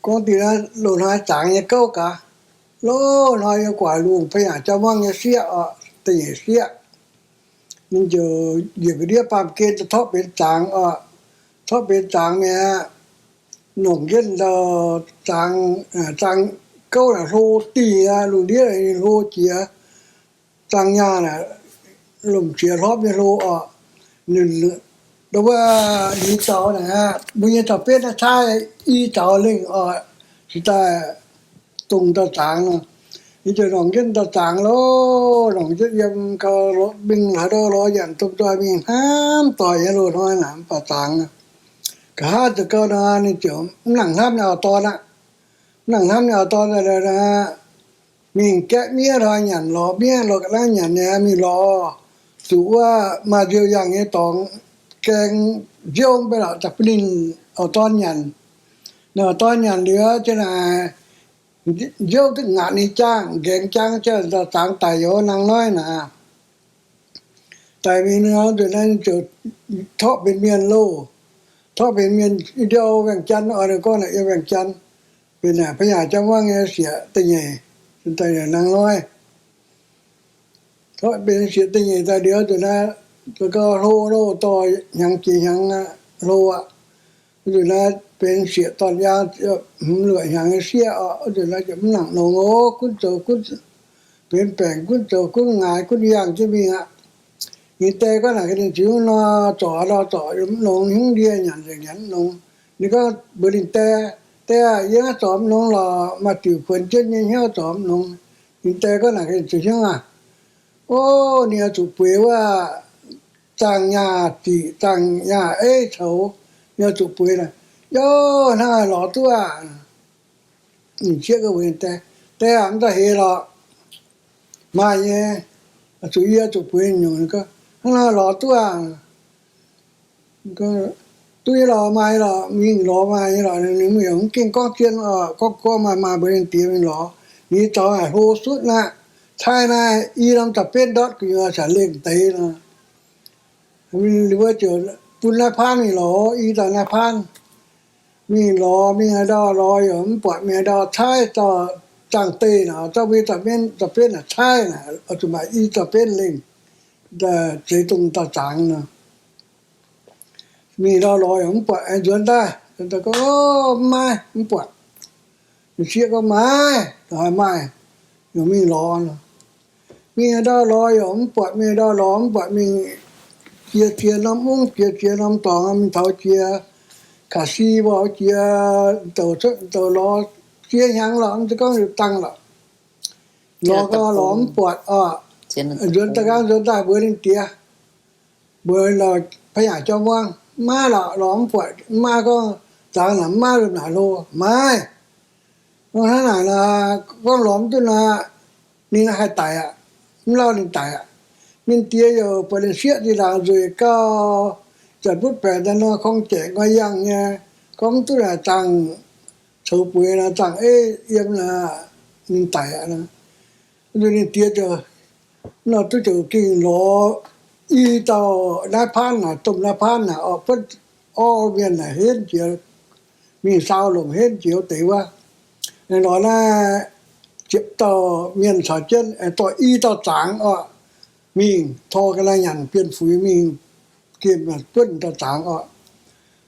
Gorngv diuh naaiv loz-hnoi zaangx nyei gouv gaax. Loz-hnoi yiem guaax lungh, pa yaac jauv muangv nyei sieqv oc, da'nyeic sieqv. Ninh ziouc njiec ga'ndiev baamh gen daaih torqv benx zaangx oc. Torqv benx zaangx mi'aqv. Nongc jienv ndau zaangx, zaangx gouv naaic hlo dingh aqv. Lungh ndiev ninh hlo jiex. Zaangx nyaah naaic lomc qiex hlorpv nyei hlo oc. Ninh, wuov, ninh zaux naaic aqv, mbuo nyei zaux-benv naaiv caaiv i zaux lengh oc. Cingx daaih dongh dauh zaangx nor, ninh ziouc nongc jienv dauh zaangx loh, nongc jienv yiem gau, mingh haaix ndau lorz nyanc domh nzoih mingh hnamv doic nyei loz-hnoi naaic mv baac zaangx. Nqa'haav ziouc gau nor, ninh ziouc mv nangc hnamv ninh auv-dorn aqv. Mv nangc hnamv ninh auv-dorn aqv, mingh gaeqv miev hnoi nyanc, lorz miev lorz ga'naaiv nyanc nyei, mingh lorz zuqc wuov maaih nziouv yangh nyei dorngx, gaeng nziouv mv bei lorqc, daaih bun ninh auv-dorn nyanc. Ninh auv-dorn nyanc liuz jienv naaic, nziouv duqv ngaatc ninh jaangv, nqaengx jaangv jienv, zaangx daic youz nangh noix naaic. Daic mingh nor, nzunc naaiv ziouc torqv benx mienh loh. Torqv benx mienh, ndiouh Waengh Janx oc, ninh gorngv naaic yiem Waengh Janx. Benx naaic pa yaac jauv muangv nyei sieqv da'nyeic, da'nyeic nangh noix. Torqv benx sieqv da'nyeic daaih liuz, nzunc naaiv gauh hlo loh, dorh hnyangx jiex hnyangx aqv, hlo aqv. Nzunc naaiv benx sieqv dorn yaang hmz luoqc hnyangx nyei sieqv oc. Nzunc naaiv ziouc mv nangc longx oc, gunv zoux gunv benx baengc, gunv zoux gunv ngaix, gunv yangh jienv mingh aqv. Ninh die gorngv naaic gaax ninh ziouc nor, zorc nor zorc mv longx, hnyouv ndie nyanc nzengc nyanc mv longx. Ninh gorngv mbuox ninh die, Die aah, yie naaiv zorc mv longx lorqc, maaih diuc kuonx jienv nyei hnyouv zorc mv longx. Ninh die gorngv naaic gaax ninh ziouc hnyouv aqv. Ov, ninh oix zuqc bueix wuov zaangh nyaah ziqc, zaangh nyaah eiv coux, ninh oix zuqc bueix naaic. Yov, hnangv naaic lorz duqv aqv. Ninh sieqv gorngv mbuox ninh die, Die aah, mv daaih heix lorqc. Maaih nyei, zuqc yie zuqc bueix nyungc. Hnangv naaic lorz duqv aqv. Duqv nyei lorqc, maaih nyei lorqc, mingh lorz maaih nyei lorqc. Ninh mv gengh gorngv zien, gorngv gorngv maaih maaih mbuox ninh die mingh lorz. Ninh zaux naaic hlo sutv aqv. Caaiv naaiv i norm zaux-benv ndortv gu'nyuoz caux lengh deix nor. Ninh mbuo ziouc bun naaiv paanv mingh lorz, i dauh naaiv paanv mingh lorz, mingh haaix ndau lorz yaac mv buatc, mingh haaix ndau caaiv dauh zaangh deih naaic, zorqv mbuo zaux-benv, zaux-benv naaic caaiv naaic, oix zuqc maaih i zaux-benv lengh, zeix dongh dauh zaangx nor. Mingh ndau lorz yaac mv buatc, aengx nzuonx daaih, nzuonx daaih gorngv, Mv maaih, mv buatc. Ninh sieqv gorngv, Maaih, haaix maaih, yaac mingh lorz. Mingh haaix ndau lorz yaac mv buatc, mingh haaix ndau lorz mv buatc, mingh jiex ziex norm mungv, jiex ziex norm dorngx, mingh taux jiex Ka'si, mbuo jiex douc cuotv douc lorz ziex hnyangx lorqc, mv zeiz gorngv liuz dangh lorqc. Lorz gau lorz mv buatc oc. Nzuonx daaih gau, nzuonx daaih mbuox ninh die, mbuox pa yaac jauv muangv, Mv maaih lorqc, lorz mv buatc. Mv maaih gorngv zaangx naaic mv maaih lomh naaic hlo, maaih. Gorngv hnangv naaic nor, gorngv lorz mv duqv nor, ninh haih daic aqv. Mv lauh ninh daic aqv. Ninh die yaac buatc ninh sieqv zinh ndaangc nzueic gauh, zanc butv baengc daaih nor, korng-jaeqc ngoi yangh nyei, gorngv mv duqv naaic zaangh coux bueix nor, zaangh eiv yiem nor, ninh daic aqv. Nzunc ninh die ziouc, nor duqv ziouc gengh lorz i dauh naaiv paanv naaic, domh naaiv paanv naaic, orqv, butv orv mienh naaic henv jiex, mingh saau lomc henv jiex wuov deix wuov. Lorz naaiv ziepc dauh mienh caux jienv, dorh i dauh zaangx orqc, mingh tor ga'naaiv nyanc bienh fuix mingh gemh buonv dauh zaangx orqc.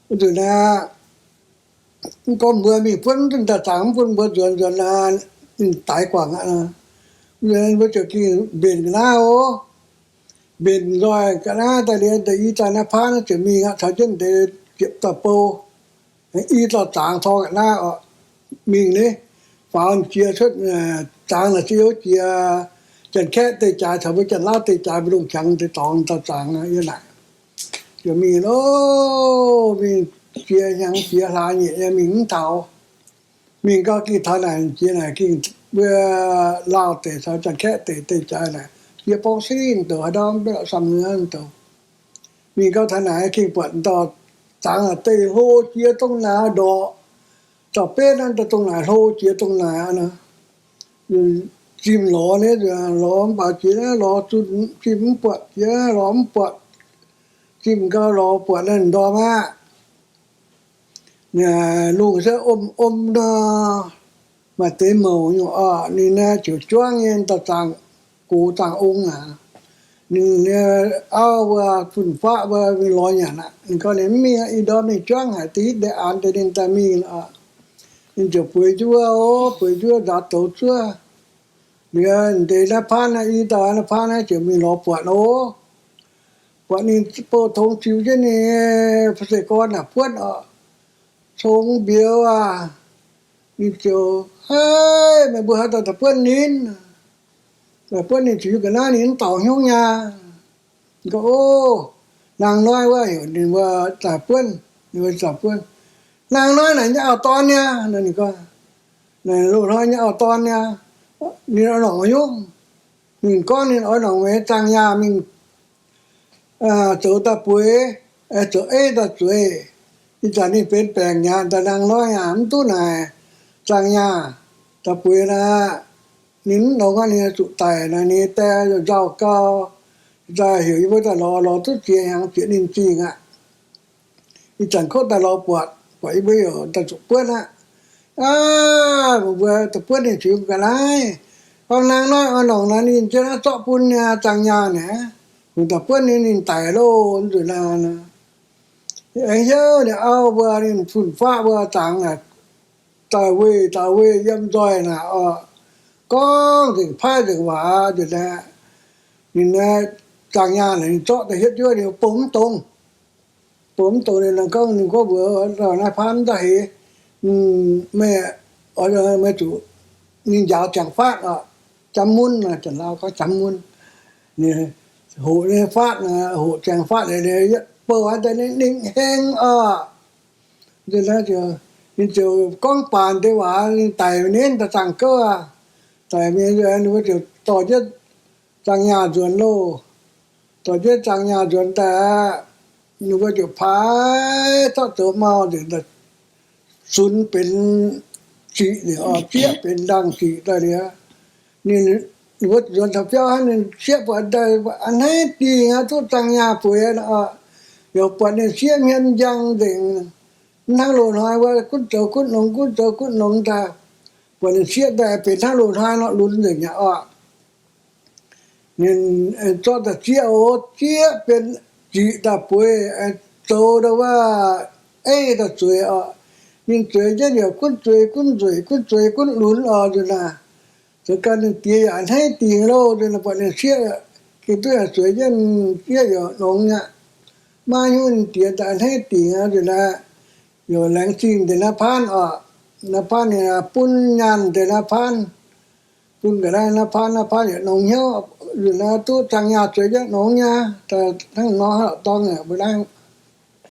Wuov nzunc naaiv, mv gorngv mbuo mingh buonv mv duqv dauh zaangx, mv bun mbuo nzuonx, nzuonx naaiv ninh daix guangc aqv. Mbuo ziouc gengh mbenc ga'naaiv oc. Mbenc nzoih ga'naaiv daaih liuz, i dauh naaiv paanv ziouc mingh aqv, caux jienv deix ziepc dauh bou, i dauh zaangx tor ga'naaiv orqc, mingh ni, faaux jiex cuotv zaangx naaic ziouc jiex Janx-Kaeqv deic-jaaix caux mbuo Janx-Lauv deic-jaaix mbu'ndongx qangx deix dorngx dauh zaangx yiem naaic. Ziouc mingh loh, mingh jiex hnyangx jiex hlaax nyei mingh mv taux. Mingh gau gengh taux naaic jiex naaic gengh mbuo Lauh deic caux Janx-Kaeqv deic deic-jaaix naaic jiex borngv singv douc, haaix ndau mv baac samh nyei douc. Mingh gau taux naaic gengh buatc dauh zaangx naaic deic hlo jiex dongh naaic ndorqc. Dauh benv naaiv dongh naaic hlo jiex dongh naaic aqv. Zimh lorz ni, lorz mv baac jiex naaiv lorz zunh zimh mv buatc, jiex naaiv lorz mv buatc. Zimh gau lorz buatc naaiv ndorm aqv. Lungh se om om nor, maaih deix mouc nyungc oc, ninh naaiv ziouc juangv nyei dauh zaangc gox zaangc ong aac. Ninh auv mbuo, fun-faqv mbuo mingh lorz nyanc aqv. Ninh gorngv ninh mv mingh aqv, ih ndorm mingh juangv haic, da'hitv ndeic aanx deix ninh daaih mingh oc. Ninh ziouc bueix njuov oc, bueix njuov nzaaux douz zuov. Liuz deix naaiv paanv naaiv, i dauh naaiv paanv naaiv ziouc mingh lorz buatc oc. Buatc ninh bouh tongx ziux jienv ninh se gorn naaic buonv oc, congx mbiouz aac. Ninh ziouc, Haiv, meih mbuo haaix dauh daaih buonv ninh? Daaih buonv ninh ziux ga'naaiv ninh mv dorngc hnyouv nyaah. Ninh gorngv, O, naang noix wuov heuc ninh mbuo daaih buonv, ninh mbuo daaih buonv. Naang noix naaic nyei auv-dorn niaa. Ninh gorngv, Loz-hnoi nyei auv-dorn niaa. Ninh oix nongc hnyouv. Ninh gorngv ninh oix nongc meih zaangh nyaah mingh zoux daaih bueix, zoux eiv daaih zueiz. Ih zanc ninh benx baengc nyaanh daaih, naang noix aac, mv duqv naaic zaangh nyaah daaih bueix naaic, ninh mv nongx aqv, ninh zuqc daic naaic, ninh die nzauh gau. Daaih heuc yie mbuo daaih lorz, lorz duqv ziex hnyangx ziouc ninh zingh aqv. Ih zanc kotv daaih lorz buatc, buatc yie mbuo yaac daaih zuqc buonv aqv. Aav, meih mbuo daaih buonv ninh ziux ga'naaiv. Gorngv naang noix oix nongc naaic, ninh jienv naaiv zorqv bun niaa zaangh nyaah naaic. Hungh daaih buonv ninh, ninh daic loh, nzunc naaic. Aengx hnyouv ninh auv mbuo, ninh fun-faqv mbuo zaangc naaic, daaih weih daaih weih yiem nzoih naaic oc, gorngv nzengc paaiv nzengc waac nzunc naaic. Ninh naaiv zaangh nyaah naaic ninh zorqv daaih hietv njuov, ninh bung mv dongz. Bung mv dongz, ninh gorngv, ninh gorngv mbuox naaiv paanv, Da'heix meih, meih zuqc, ninh njaaux ziangx faatv oc, jangx mun, Janx-Lauv gorngv jangx mun. Hoqc nyei faatv, hoqc ziangx faatv, bouh aqv daaih ninh heng oc. Ninh ziouc gorngv baanc deix waac, ninh daic ninh daaih zaangh gouv aqv. Daic mingh ninh mbuo ziouc dorh jienv zaangh nyaah nzuonx loh. Dorh jienv zaangh nyaah nzuonx daaih aqv, ninh mbuo ziouc paaiv zorqv zoux mau nzengc, sunx benx ziqc nzengc oc, zieqv benx ndaangh ziqc daaih liuz. Ninh mbuo nzuonx taux biauv hnangv, ninh sieqv buatc daaih a'hneiv dingh aqv, duqv zaangh nyaah bueix oc. Yaac buatc ninh sieqv hmien njang nzengc, mv hnangv loz-hnoi wuov gunv zoux gunv nongx, gunv zoux gunv nongx daaih. Buatc ninh sieqv daaih benx hnangv loz-hnoi nor lunx nzengc aqv oc. Ninh zorqv daaih zieqv oc, zieqv benx ziqc daaih bueix, zoux daaih wuov eiv daaih zueiz oc. Ninh zueiz jienv yaac gunv zueiz gunv nzueic, gunv zueiz gunv lunx oc nzunc naaic. Zoux gau ninh diex yaac a'hneiv dingc loh, nzunc naaic buatc ninh sieqv gengh duqv yaac zueiz jienv, sieqv yaac nongx aqv. Maiv hiuv ninh diex daaih a'hneiv dingc nzunc naaic. Yaac laengz zingh deix naaiv paanv oc. Naaiv paanv ninh bun nyaanh deix naaiv paanv, bun ga'naaiv naaiv paanv, naaiv paanv yaac nongx hnyouv. Nzunc naaiv duqv zaangh nyaah zueiz jienv nongx nyei, hnangv nor hnangv dorngx yaac mbuo naaiv